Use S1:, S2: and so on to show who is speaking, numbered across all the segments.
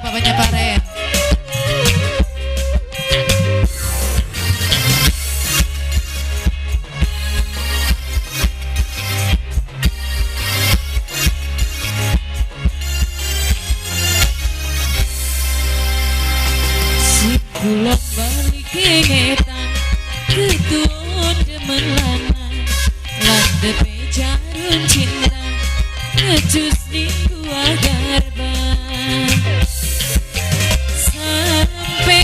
S1: Papanya Parel. Kulon balik ngetan ketuon demen lanang landepe jarum cinta ngecus ning gua garba sampe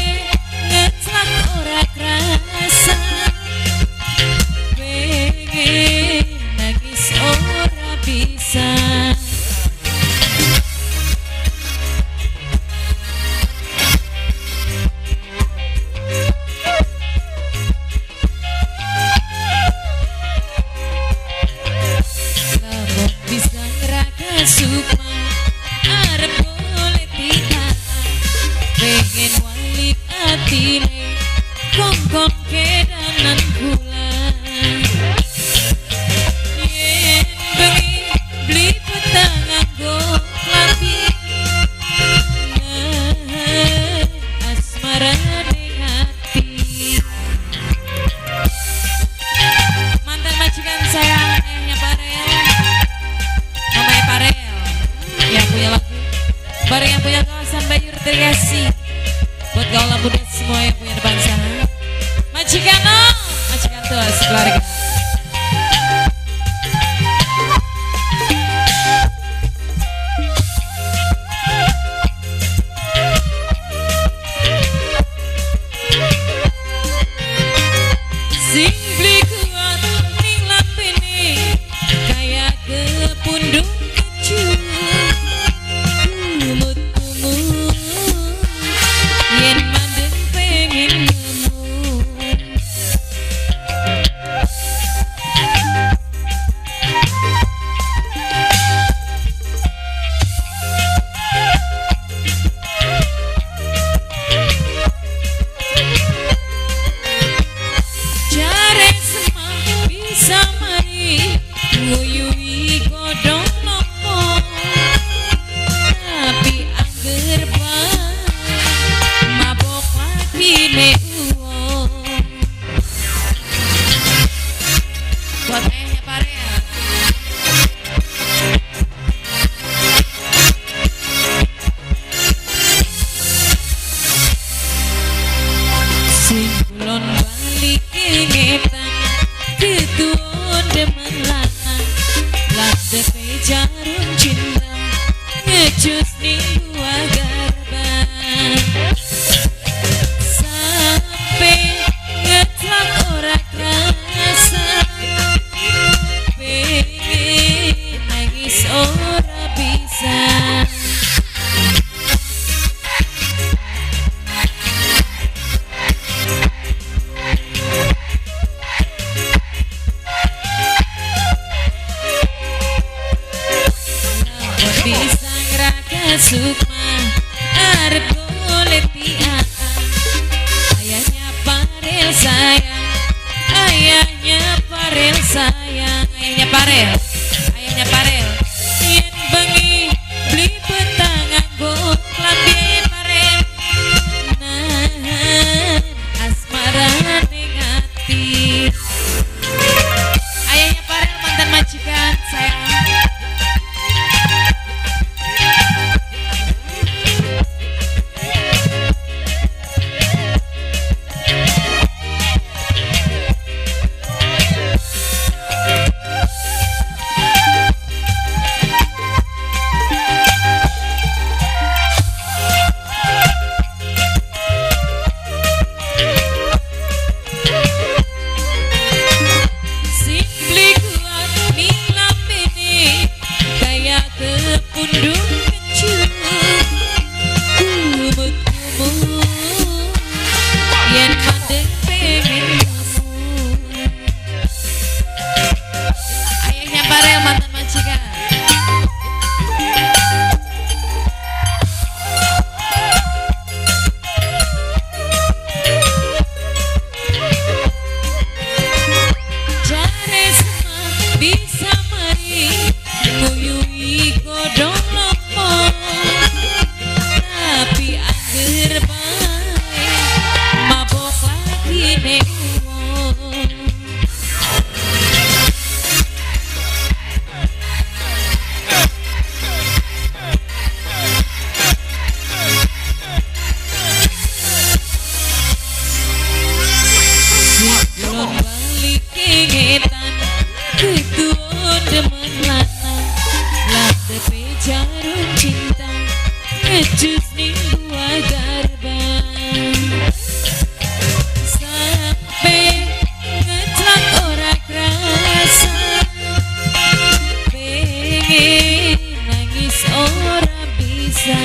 S1: ngetlak ora krasa pengen nangis ora bisa. Sukma arep golek tikaan pengen walik atine kongkon kedanan kula yen bengi beli petang nganggo klambi nah asmara ning ati. Mantan majikan saya ayahnya Parel, mamanya Parel yang punya lagu bareng yang punya kawasan Bayur Terima buat gaula muda semua yang punya depan sana. Majikan oh, majikan tuh sekeluarga. Sing beli kuat ning lambene kaya kepundung kecut kumut-kumut yen mandeng pengen ngemut. Jare semah bisa mari nguyuhi godhong nopo tapi angger bae mabok lagi ne uwong. Buat ayahnya Parel. Sing kulon balik ngetan ketuon demen lanang landepe jarum cinta ngecus ning gua garba sampe ngetlak ora krasa pengen nangis ora bisa. Bisa ngraka sukma arep golek tiaan ayahnya Parel sayang, ayahnya Parel sayang, ayahnya Parel, ayahnya Parel yen bengi beli petang nganggo klambi Parel nah asmara ning ati. Ayahnya Parel mantan majikan sayang. Ngetan ketuon demen lanang, landepe jarum cinta ngecus ning buah garban, sampe ngeclak ora kerasa, pengen nangis ora bisa.